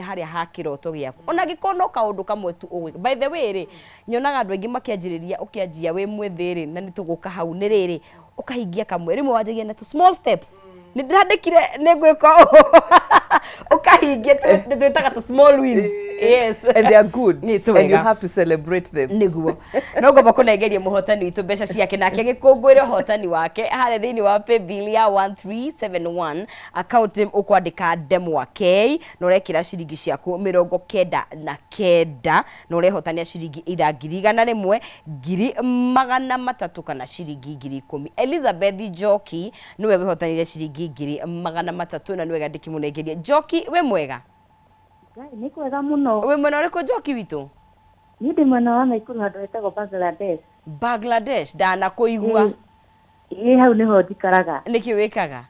Harĩa ha kĩroto gĩaku, ona angĩkorwo no kaũndũ kamwe tu ũgwĩka. By the way rĩ, nyonaga andũ aingĩ makĩanjĩrĩria, ũkĩanjia wĩ mwĩthĩ rĩ, na nĩ tũgũka hau nĩ rĩrĩ, ũkahingia kamwe, rĩmwe wanjagia na tũ small steps. Nĩ ndĩrandĩkire nĩ ngwĩka ũũ, ũkahingia, nĩ twĩtaga tũ small wins, yes. And they are good. Nĩ and you twega. have to celebrate them. Nĩguo no ngomba kũnengeria mũhotani witũ mbeca ciake, nake agĩkũngũĩre ũhotani wake harĩa thĩinĩ wa paybill ya 1371, account ũkwandĩka Ndemwa K, na ũrekĩra ciringi ciaku 99, na ũrehotania ciringi either 100,000, 300,000 kana ciringi 10,000. Elizabeth Njoki nĩwe wĩhotanire ciringi 300,000, na nĩwega ndĩkĩmũnengeria. Njoki, wĩ mwega? Ngai, nĩ kwega mũno. Wĩ mwena ũrĩkũ, Njoki witũ? Niĩ ndĩ mwena wa Naikuru, handũ hetagwo Bangladesh. Bangladesh, ndanakũigua. Ĩĩ, hau nĩho njikaraga. Nĩkĩ wĩkaga?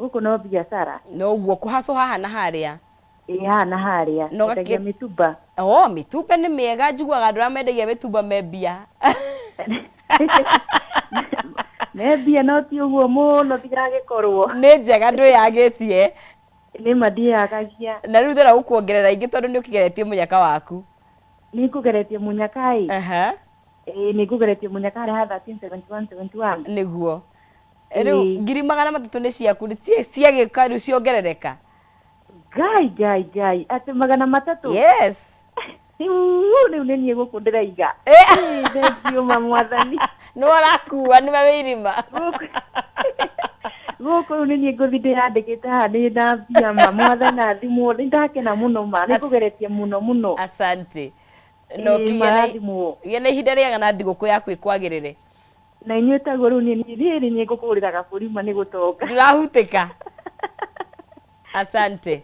Gũkũ no biacara. No ũguo kũhacwo haha na harĩa. Ĩĩ, haha na harĩa. No Nyendagia mĩtumba. Oh, mĩtumba nĩ mĩega, njiguaga andũ arĩa mendagia mĩtumba me mbia. Me mbia, no ti ũguo mũno ndigagĩkorwo. Nĩ njega, ndwĩyagĩtie. Nĩ ma ndiĩyagagia. Na rĩu ndĩrenda gũkuongerera ingĩ tondũ nĩ ũkĩgeretie mũnyaka waku. Nĩ ngũgeretie mũnyaka ĩ. Ĩĩ, nĩ ngũgeretie mũnyaka harĩa ha 1371 71. Nĩguo rĩu 300,000 nĩ ciaku, nĩ ciagĩka rĩu ciongerereka. Ngai, Ngai, Ngai, atĩ 300? Yes. Rĩu nĩ niĩ gũkũ ndĩraiga. Thank you ma Mwathani. Nĩ ũrakua, nĩwe wĩ irima. Gũkũ rĩu nĩ niĩ ngũthi ndĩyandĩkĩte haha ndĩ na mbia ma Mwathani athimwo. Nĩ ndakena mũno ma, nĩ ngũgeretie mũno mũno. Asante. No Ĩĩ, kĩgĩa na marathimwo. Gĩa na ihinda rĩega na thigũkũ yaku ĩkwagĩrĩre. Na inyuĩ taguo. Rĩu niĩ rĩrĩ niĩ ngũkũgũrĩra gabũri ma nĩ gũtonga. Ndũrahutĩka, asante.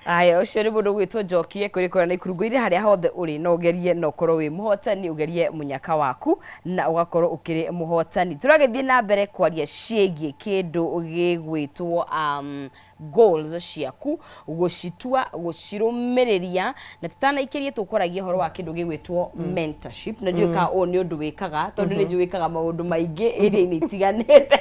Aya, ũcio nĩ mũndũ ũgwĩtwo Njoki kũrĩ kũrĩa Naikuru. Ngwĩre harĩa hothe ũrĩ, no ũgerie na ũkorwo wĩ mũhotani, ũgerie mũnyaka waku na ũgakorwo ũkĩrĩ mũhotani. Tũragĩthiĩ na mbere kwaria ciĩgiĩ kĩndũ gĩgwĩtwo goals ciaku, gũcitua, gũcirũmĩrĩria, na tũtanaikĩrie tũkwaragia ũhoro wa kĩndũ gĩgwĩtwo mentorship, na ndiũĩ kana ũũ nĩ ũndũ wĩkaga, tondũ nĩ njũĩ wĩkaga maũndũ maingĩ area-inĩ itiganĩte.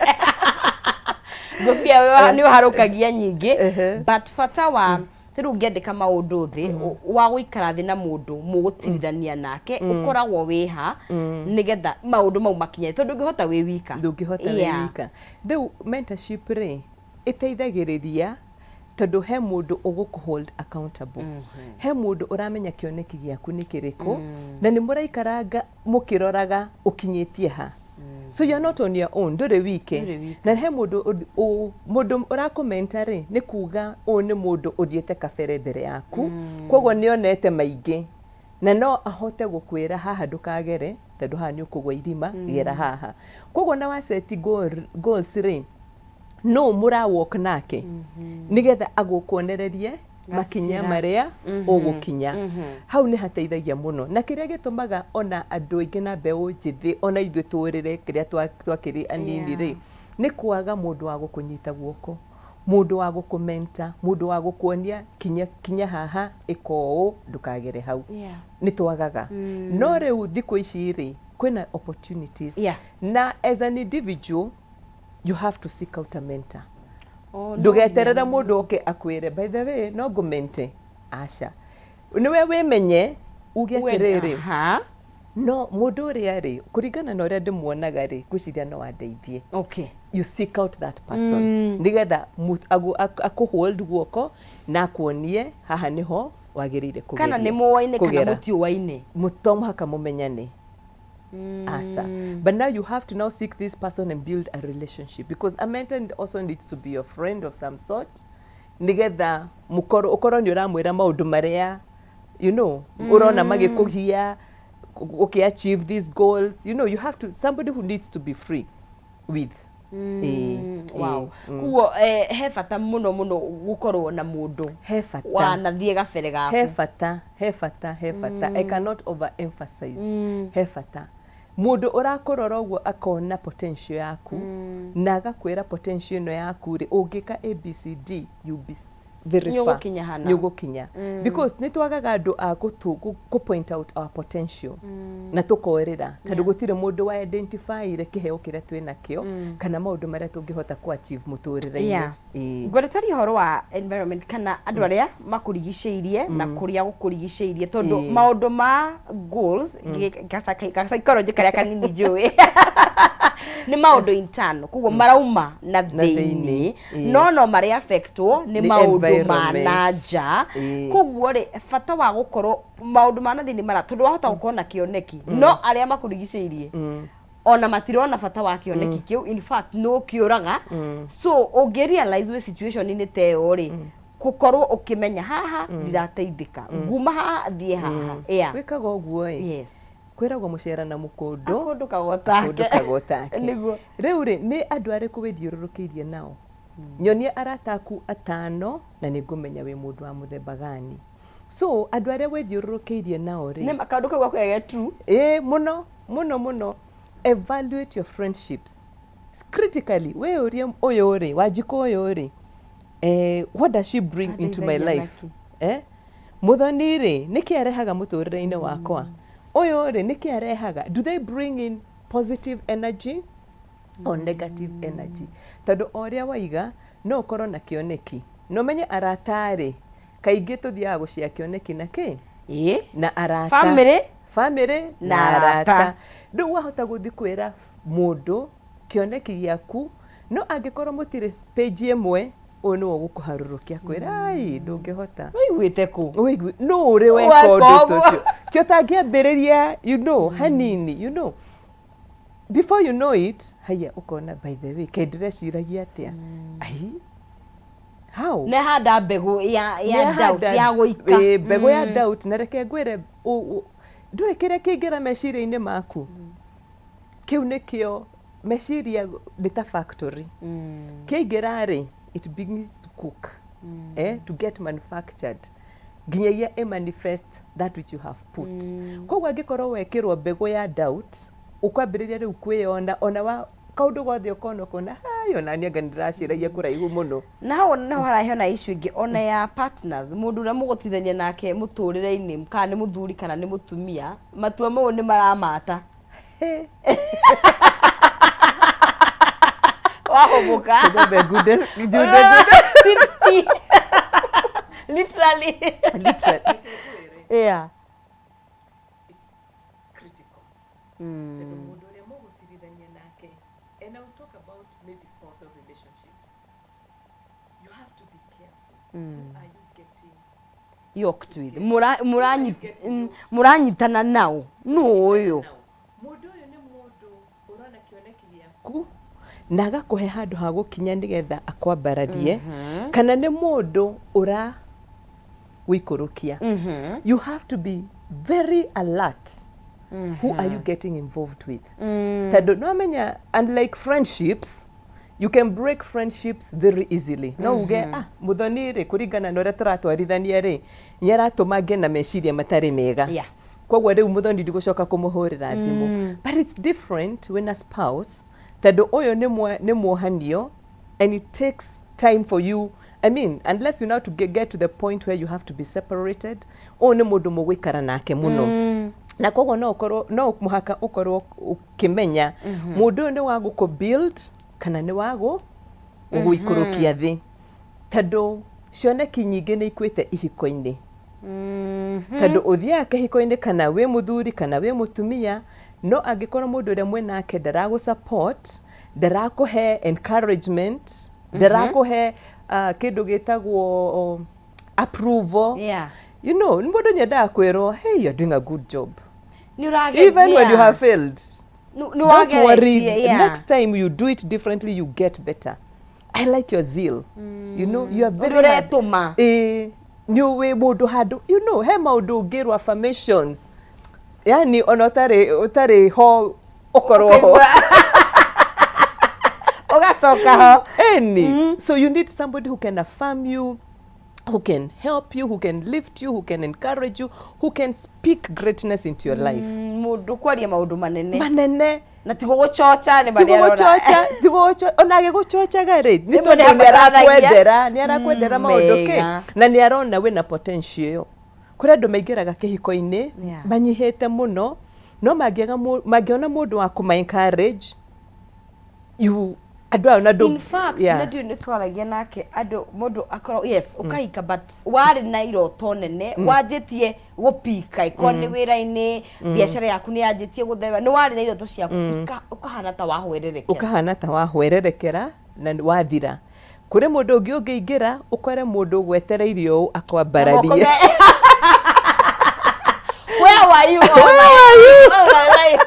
Ngũbia nĩ ũharũkagia nyingĩ, but bata wa ta rĩu ũngĩandĩka maũndũ thĩ, wa gũikara thĩ na mũndũ mũgũtirithania nake, ũkoragwo wĩha nĩgetha maũndũ mau makinye, tondũ ndũngĩhota wĩ wika. Ndũngĩhota wĩ wika. Rĩu mentorship rĩ, ĩteithagĩrĩria tondũ he mũndũ ũgũkũ hold accountable, he mũndũ ũramenya kĩoneki gĩaku nĩ kĩrĩkũ, na nĩ mũraikaranga mũkĩroraga ũkinyĩtie ha. So you are not on your own, ndũrĩ wike. Ndũrĩ wike. Na he mũndũ mũndũ ũrakũmenta rĩ, nĩ kuga ũyũ nĩ mũndũ ũthiĩte kabere mbere yaku, koguo nĩ onete maingĩ na no ahote gũkwĩra haha ndũkagere, tondũ haha nĩ ũkũgwa irima, gera haha. Koguo na wa set goals rĩ, no mũra walk nake nĩgetha agũkuonererie makinya Gacĩra. marĩa ũgũkinya. Hau nĩ hateithagia mũno, na kĩrĩa gĩtũmaga ona andũ aingĩ na mbeũ njĩthĩ, ona ithuĩ tũrĩre kĩrĩa twakĩrĩ anini rĩ, nĩ kwaga mũndũ wa gũkũnyita guoko, mũndũ wa gũkũmenta, mũndũ wa gũkuonia kinya kinya haha, ĩka ũũ, ndũkagere hau. Nĩ twagaga. No rĩu thikũ ici rĩ, kwĩna opportunities, na as an individual you have to seek out a mentor. Oh, no Ndũgeterere nginya. Mũndũ oke akwĩre, "By the way, no ngũmente." Aca, nĩwe wĩmenye uge atĩrĩrĩ, no mũndũ ũrĩa rĩ, kũringana na ũrĩa ndĩmuonaga rĩ, ngwĩciria no andeithie. You seek out that person nĩgetha akũ hold guoko na akuonie haha nĩho wagĩrĩire kana nĩ kũgeria mũwaine kana kũgera. Mũtiũaine. To mũhaka mũmenyane, asa, but now you have to now seek this person and build a relationship, because a mentor also needs to be your friend of some sort, nigetha mũkorwo ũkorwo nĩ ũramwĩra maũndũ marĩa ũrona magĩkũgia ũkĩ achieve these goals. You have to somebody who needs to be free with. Ĩĩ, ĩĩ. Koguo he bata mũno mũno gũkorwo na mũndũ He bata. wanathiĩ gabere gaku. He bata, he bata, he bata. I cannot overemphasize. He bata mũndũ ũrakũrora ũguo akona potential yaku na agakwĩra potential ĩno yaku rĩ, ũngĩka ABCD, you be very far. Nĩũgũkinya hana. Nĩũgũkinya, because nĩ twagaga andũ a gũtũ point out our potential na tũkorĩra, tondũ gũtirĩ mũndũ wa identifyire kĩheo kĩrĩa twĩ nakĩo kana maũndũ marĩa tũngĩhota ku achieve mũtũrĩre-inĩ. Ĩĩ. Ngwenda twarie ũhoro wa environment kana andũ arĩa makũrigicĩirie na kũrĩa gũkũrigicĩirie, tondũ maũndũ ma goals, ga psychology karĩa kanini njũĩ, nĩ maũndũ internal, koguo marauma na Na thĩinĩ, thĩinĩ, ĩĩ. no marĩ affectwo nĩ Nĩ maũndũ ma environment. na nja. Koguo rĩ, bata wa gũkorwo maũndũ ma na thĩinĩ mara, tondũ wahota gũkorwo na kĩoneki, no arĩa makũrigicĩirie ona matirona bata wa kĩoneki kĩu, in fact no kĩũraga. So ũngĩ realize wĩ situation-inĩ ta ĩyo rĩ, gũkorwo ũkĩmenya haha ndirateithĩka, nguma haha thiĩ haha, yeah. Wĩkaga ũguo ĩ, kwĩragwo mũcera na mũkũndũ akũndũ kagotake. Kũndũ kagotake. Nĩguo. Rĩu rĩ, nĩ andũ arĩkũ wĩthiũrũrũkĩirie nao? Nyonia arata aku atano na nĩ ngũmenya wĩ mũndũ wa mũthemba gani. So andũ arĩa wĩthiũrũrũkĩirie nao rĩ, Nĩ kaũndũ kau gakwege true. Ĩ, mũno mũno mũno. Evaluate your friendships critically. Wĩyũrie, ũyũ rĩ, Wanjikũ ũyũ rĩ, what does she bring into my Andeithagia life? naki? Mũthoni rĩ, nĩkĩ arehaga mũtũrĩre-inĩ wakwa? Ũyũ rĩ, nĩkĩ arehaga? Do they bring in positive energy or negative energy? Tondũ o ũrĩa waiga, no ũkorwo na kĩoneki na ũmenye arata rĩ, kaingĩ tũthiaga gũcia kĩoneki na kĩ na arata. Family. Family na na arata. Arata. Rĩu wahota gũthiĩ kwĩra mũndũ kĩoneki gĩaku, no angĩkorwo mũtirĩ page ĩmwe, ũyũ nĩwe ũgũkũharũrũkia kwĩra, "Ai, ndũngĩhota." Wĩiguĩte kũ? Wĩigui nũ ũrĩ weka Weka ũndũ ta ũguo. ũcio kĩo ũtangĩambĩrĩria, hanini, before you know it, haya, ũkona, by the way, kaĩ ndĩreciragia atĩa? Ai, how? Nĩ handa mbegũ ya doubt, Nĩahanda- ya gũika. Ĩ, mbegũ ya doubt. Na reke ngwĩre, ndũĩ kĩrĩa kĩingĩra meciria-inĩ maku, kĩu nĩkĩo meciria nĩ ta factory. Kĩaingĩra rĩ, it begins to cook, to get manufactured nginyagia ĩ manifest that which you have put. Koguo angĩkorwo wekĩrwo mbegũ ya doubt, ũkwambĩrĩria rĩu kwĩyona ona wa kaũndũ gothe ũkona, ũkona, hai, ona niĩ anga nĩndĩraciragia kũraihu mũno. Na hau naho harahe ona issue ĩngĩ ona ya partners, mũndũ ũrĩa mũgũtithania nake mũtũrĩre-inĩ, kana nĩ mũthuri kana nĩ mũtumia, matua mau nĩ maramata. Hey. Wahũmũka. Tũgombe ngunde ngunde. 60 literally. Literally. It's critical tondũ mũndũ ũrĩa mũgũtirithania nake, and I'll talk about maybe spousal relationships, you have to be careful. Who are you getting yoked with? Mũranyitana nao nũ ũyũ? Now, mũndũ ũyũ nĩ mũndũ ũrona kĩoneki gĩaku na agakũhe handũ ha gũkinya nĩgetha akwambararie, kana nĩ mũndũ ũra gũikũrũkia? You have to be very alert. Who are you getting involved with? Tondũ no menya, unlike friendships, you can break friendships very easily. No uge, "Ah, Muthoni rĩ, kũringana na ũrĩa tũratwarithania rĩ, nĩ aratũma ngĩe na meciria matarĩ mega, koguo rĩu Muthoni ndigũcoka kũmũhũrĩra thimũ." But it's different when a spouse, tondũ ũyũ nĩ muohanio and it takes time for you, I mean, unless you now to get to the point where you have to be separated. Ũyũ nĩ mũndũ mũgũikara nake mũno, na koguo no ũkorwo no mũhaka ũkorwo ũkĩmenya mũndũ ũyũ nĩ wa gũkũ build kana nĩ wa gũgũikũrũkia thĩ, tondũ cioneki nyingĩ nĩ ikuĩte ihiko-inĩ, tondũ ũthiaga kĩhiko-inĩ kana wĩ mũthuri kana wĩ mũtumia, no angĩkorwo mũndũ ũrĩa mwĩnake ndaragũ support, ndarakũhe encouragement, ndarakũhe kĩndũ gĩtagwo approval, mũndũ nĩ endaga kwĩrwo, "Hey, you're doing a good job," Nĩ ũrage- even when you have failed. Nĩ "Don't worry, wageretie, next time you do it differently, you get better. I like your zeal. You are very Ũrĩa hard." ũretũma. Ĩĩ, nĩ wĩ mũndũ handũ, he maũndũ ũngĩrwo affirmations, yani ona ũtarĩ ho ũkorwo ho. Ũgacoka ho. Any so you need somebody who can affirm you, who can help you, who can lift you, who can encourage you, who can speak greatness into your life. Mũndũ kwaria maũndũ manene. Manene. Na ti gũgũcoca nĩ marĩa arona. Tigũgũcoca, tigũgũcoca. Ona agĩgũcocaga rĩ, nĩ Rĩmwe tondũ nĩ nĩ arakwendera, nĩ arakwendera maũndũ kĩ mega. Na nĩ arona wĩna potential ĩyo. Kũrĩ andũ maingĩraga kĩhiko-inĩ manyihĩte mũno, no mangĩaga mangĩona mũndũ wa kũma encourage you. Andũ aya na In fact, na ndiũĩ nĩ twaragia nake andũ mũndũ akorwo, yes, ũkahika, but warĩ na iroto nene, wanjĩtie gũpika ĩkorwo nĩ wĩra-inĩ, biacara yaku nĩ yanjĩtie gũthera, nĩ warĩ na iroto ciaku, ũkahana ta wahwererekera. Ũkahana ta wahwererekera na wathira. Kũrĩ mũndũ ũngĩ ũngĩingĩra, ũkore mũndũ ũgwetereire ũũ akwambararie. Where were you all Where my were you? all my life?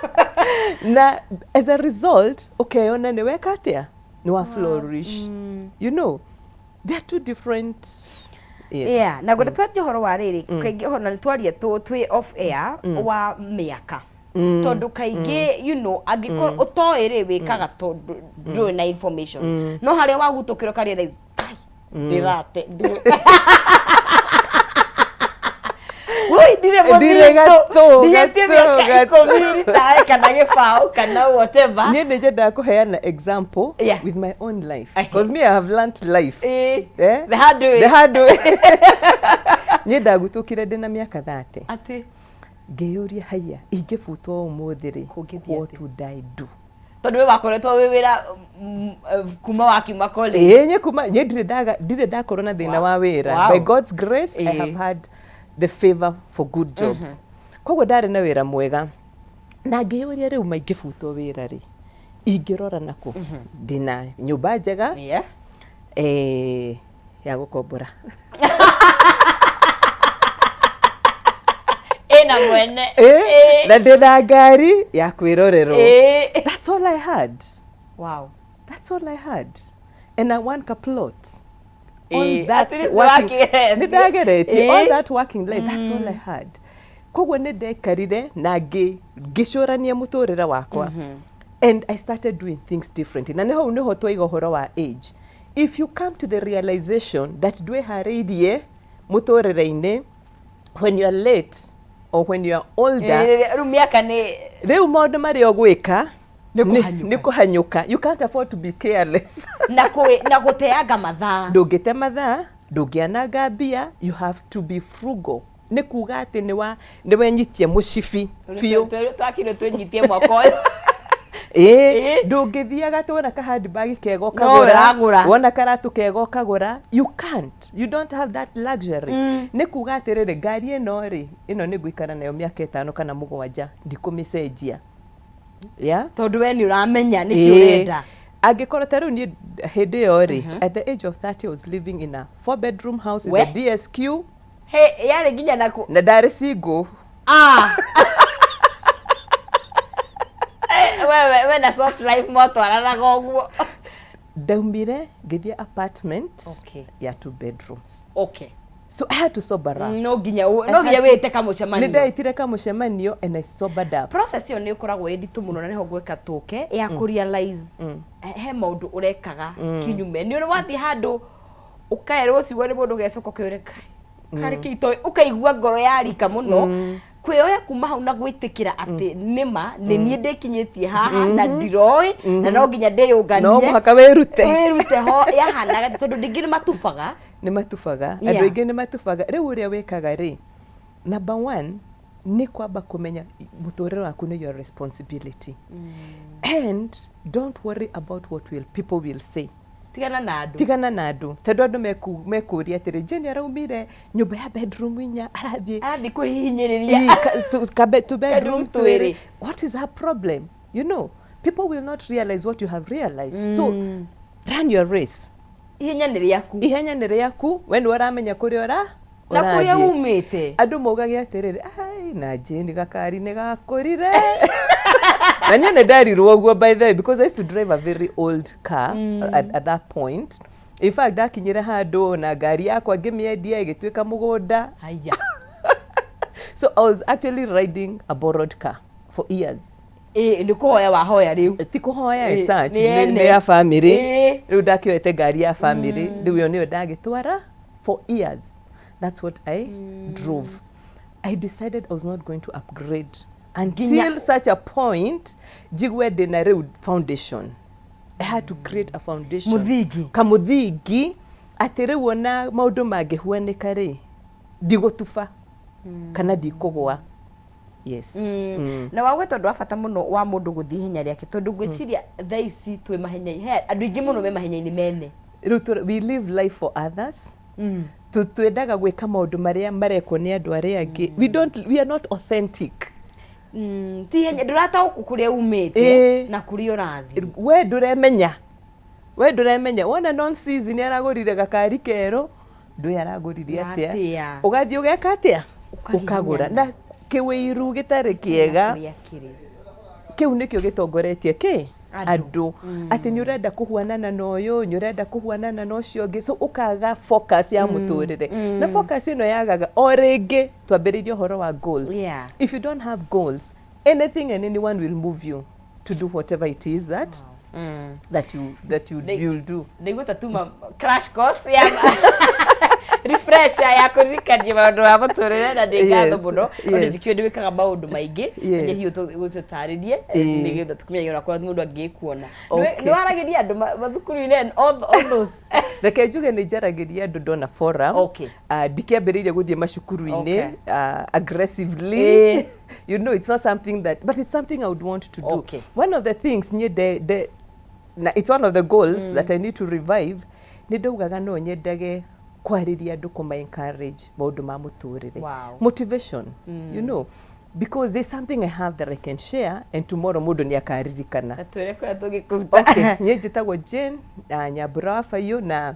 Na as a result ũkeyona nĩ weka atĩa, nĩ wa flourish. They are two different, yes. Yeah, na ngwenda twarie ũhoro wa rĩrĩ, kaingĩ ũhoro na nĩ twarie twĩ off air wa mĩaka, tondũ kaingĩ angĩkorwo ũtoĩ rĩ, wĩkaga tondũ ndũrĩ na information, no harĩa wagutũkĩra ũka realize, "Ai, ndĩrate woi, ndirĩ Ndirĩ mũthitũ, gatũ, ndigĩtie gatũ, mĩaka gatũ." 10 ritae kana gĩbaũ kana whatever." Niĩ nĩ nyendaga kũheana example with my own life, because me, I have learnt life eh? The hard way. The hard way. Niĩ ndagutũkire ndĩ na mĩaka 30. Atĩ? Ngĩyũria, haiya, ingĩbutwo ũmũthĩ rĩ, Kũngĩthiĩ what atĩa? would I do? Tondũ we wakoretwo wĩ wĩra kuma wakiuma college. Ĩĩ, niĩ kuma niĩ ndirĩ ndaga, ndirĩ ndakorwo na thĩna wa wĩra. By God's grace, I have had the favor for good jobs, koguo ndarĩ na wĩra mwega na ngĩyũria, rĩu maingĩbutwo wĩra rĩ, ingĩrora nakũ? Ndĩna nyũmba njega ya gũkombora. Ĩna mwene. Na ndĩna ngari ya kwĩrorerwo. That's all I had. That's all I had, and I want a plot. All that At least working nĩwakigeretie. Nĩ ndageretie all that working life, that's all I had. Koguo nĩ ndaikarire na ngĩcũrania mũtũrĩre wakwa and I started doing things differently. Na nĩ hau nĩho twaiga ũhoro wa age. If you come to the realization that ndwĩharĩirie mũtũrĩre-inĩ when you are late or when you are older, Rĩu mĩaka nĩ rĩu maũndũ marĩa ũgwĩka Nĩ kũhanyũka. Nĩ kũhanyũka. You can't afford to be careless. Na gũteanga mathaa. Ndũngĩte mathaa, ndũngĩananga mbia, you have to be frugal. Nĩ kuga atĩ nĩ wenyitie mũcibi biũ. Twakire twĩnyitie mwaka ũyũ. Ĩĩ, ndũngĩthiaga atĩ wona ka handbag kega No ũkagũra, ũragũra. wona karatũ kega ũkagũra. You can't, you don't have that luxury. Nĩ kuga atĩrĩrĩ, ngari ĩno rĩ, ĩno nĩ ngũikara nayo mĩaka 5 kana 7, ndikũmĩcenjia, yeah? Tondũ we nĩ ũramenya nĩkĩ ũrenda. Angĩkorwo ta rĩu niĩ hĩndĩ ĩyo rĩ, at the age of 30 I was living in a four bedroom house in We? the DSQ. He yarĩ nginya na kũ Na ndarĩ single. Ah. We na soft life mwatwaranaga ũguo. Ndaumire ngĩthiĩ apartment ya two bedrooms. So I had to sober up. No nginya wĩte Nĩ kamũcemanio. Ndeitire kamũcemanio and I sobered up. Process ĩyo nĩ ĩkoragwo ĩ nditũ mũno, na nĩho ngwĩka tũke ya kũ realize he maũndũ ũrekaga kinyume. Nĩ ũrĩ wathiĩ handũ ũkaerwo ciugo nĩ mũndũ, ũgecoka ũkeyũria, "Kai, karĩ kĩ itoĩ?" Ũkaigua ngoro yarika mũno kwĩoya kuma hau na gwĩtĩkĩra atĩ nĩma nĩ niĩ ndĩkinyĩtie haha na ndiroĩ na no nginya ndĩyũnganie. No mũhaka wĩrute. Wĩrute ho yahanaga, tondũ ndingĩ nĩ matubaga. Nĩ matubaga. Andũ aingĩ nĩ matubaga. Rĩu ũrĩa wĩkaga rĩ, number one nĩ kwamba kũmenya mũtũrĩre waku nĩ your responsibility and don't worry about what will people will say. Tigana na andũ. Tigana na andũ, tondũ andũ mekũria atĩrĩ, "Jane araumire nyũmba ya bedroom inya, arathiĩ arathiĩ kwĩhihinyĩrĩria two bedroom bedroom twĩrĩ. Twĩrĩ. What is her problem?" People will not realize what you have realized, so run your race. Ihenya nĩ rĩaku. Ihenya nĩ rĩaku, we nĩwe ũramenya kũrĩa ũra Na kũrĩa ũrathiĩ. Umĩte. Andũ maugage atĩrĩrĩ, "Ai, na Jane gakari nĩ gakũrire." Na niĩ nĩ nderirwo ũguo, by the way, because I used to drive a very old car at that point. In fact, ndakinyire handũ na ngari yakwa ngĩmĩendia ĩgĩtuĩka mũgũnda. Haya. So I was actually riding a borrowed car for years. Ĩ nĩ kũhoya wahoya rĩu? Ti kũhoya Ĩ, as such, nĩ nĩ ene. nĩ ya family. Rĩu ndakĩoete ngari ya family, rĩu ĩyo nĩyo ndagĩtwara for years. That's what I drove. I decided I was not going to upgrade until such a point njigue ndĩna rĩu foundation. I had to create a foundation. Mũthingi. Kamũthingi, atĩ rĩu ona maũndũ mangĩhuanĩka rĩ, ndigũtuba kana ndikũgwa. Yes. Na wagwe tondũ wa bata mũno wa mũndũ gũthiĩ ihenya rĩake, tondũ ngwĩciria thaa ici twĩ mahenya, he andũ aingĩ mũno me mahenya-inĩ mene. Rĩu we live life for others. Twendaga gwĩka maũndũ marĩa marekwo nĩ andũ arĩa angĩ. We don't, we are not authentic. Ti ihenya, ndũrataũkwo kũrĩa umĩte na kũrĩa ũrathiĩ. We ndũremenya, we ndũremenya. Wona non season aragũrire gakari kerũ, ndũĩ aragũrire atĩa. Atĩa. Ũgathiĩ ũgeka atĩa? Ũkahihinyana. Ũkagũra na kĩwĩiru gĩtarĩ kĩega. Kũrĩa kĩrĩ. Kĩu nĩkĩo gĩtongoretie kĩ Andũ. Andũ atĩ nĩ ũrenda kũhuanana na ũyũ, nĩ ũrenda kũhuanana na ũcio ũngĩ, so ũkaga focus ya mũtũrĩre. Na focus ĩno yagaga o rĩngĩ twambĩrĩirie ũhoro wa goals. If you don't have goals, anything and anyone will move you to do whatever it is that that you you'll do. Ndaigua ta tuma crash course ya refresher ya kũririkania maũndũ ma mũtũrĩre, na ndĩ ngatho mũno tondũ ndikĩũĩ nĩ wĩkaga maũndũ maingĩ. Hihi ũtũtarĩrie nĩgetha tũkĩmenye ona mũndũ angĩkuona. Nĩ waragĩria andũ mathukuru-inĩ and all those? Reke njuge nĩ njaragĩria andũ ndona forum. Ndikĩambĩrĩirie gũthiĩ macukuru-inĩ aggressively. It's not something that, but it's something I would want to do. One of the things niĩ de, na it's one of the goals that I need to revive, nĩ ndaugaga no nyendage kwarĩria andũ, kũma encourage maũndũ ma mũtũrĩre. Motivation, because there's something I have that I can share and tomorrow mũndũ nĩ akaririkana. Na twĩre kũrĩa tũngĩkũruta. Okay, niĩ njĩtagwo Jane Nyambura wa Bayũ, na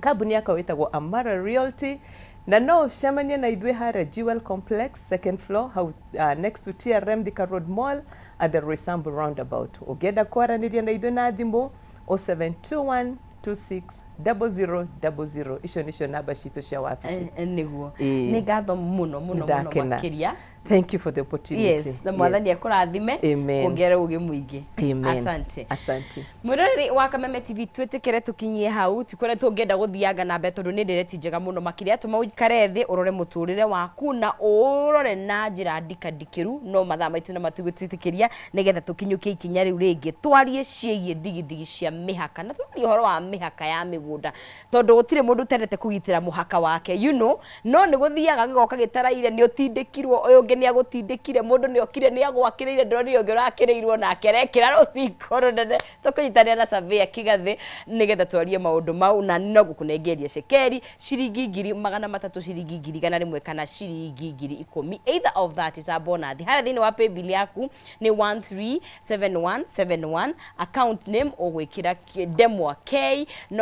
kambuni yakwa ĩtagwo Amara Realty, na no ũcemanie na ithuĩ harĩa Jewel Complex, second floor, hau next to TRM Thika Road Mall at the Roysambu roundabout. Ũngĩenda kwaranĩria na ithuĩ na thimũ, 0721 26 0000, icio nĩcio namba citũ cia wabici. Nĩguo. Ĩĩ. Nĩ ngatho mũno mũno mũno. Nĩndakena. Makĩria. Thank you for the opportunity. Yes, na Mwathani akũrathime. Amen. Kuongerera ũgĩ mũingĩ. Amen. Asante. Asante. Mwĩroreri wa Kameme TV, twĩtĩkĩre tũkinyie hau, ti kũrĩa tũngĩenda gũthianga na mbere tondũ nĩ ndereti njega mũno makĩria. Tũma ũikare thĩ ũrore mũtũrĩre waku na ũrore na njĩra ndikandikĩru, no mathaa maitũ na matigũtwĩtĩkĩria nĩgetha tũkinyũkie ikinya rĩu rĩngĩ, twarie ciĩgiĩ thigithigi cia mĩhaka, na twarie ũhoro wa mĩhaka ya mĩgũnda, tondũ gũtirĩ mũndũ ũtendete kũgitĩra mũhaka wake, no nĩ gũthiaga gĩgoka gĩtaraire, nĩ ũtindĩkirwo, ũyũ ũngĩ nĩ agũtindĩkire, mũndũ nĩ okire nĩ agwakĩrĩire, ndĩronire ũngĩ ũrakĩrĩirwo nake arekĩra rũthingo rũnene. Tũkũnyitanĩra na Surveyor Kĩgathĩ nĩgetha twarie maũndũ mau, na no ngũkũnengeria cekeri ciringi 300,000, ciringi 100,000 kana ciringi 10,000, either of that, ta bonus harĩa thĩinĩ wa paybill yaku nĩ 137171, account name ũgwĩkĩra Ndemwa K no.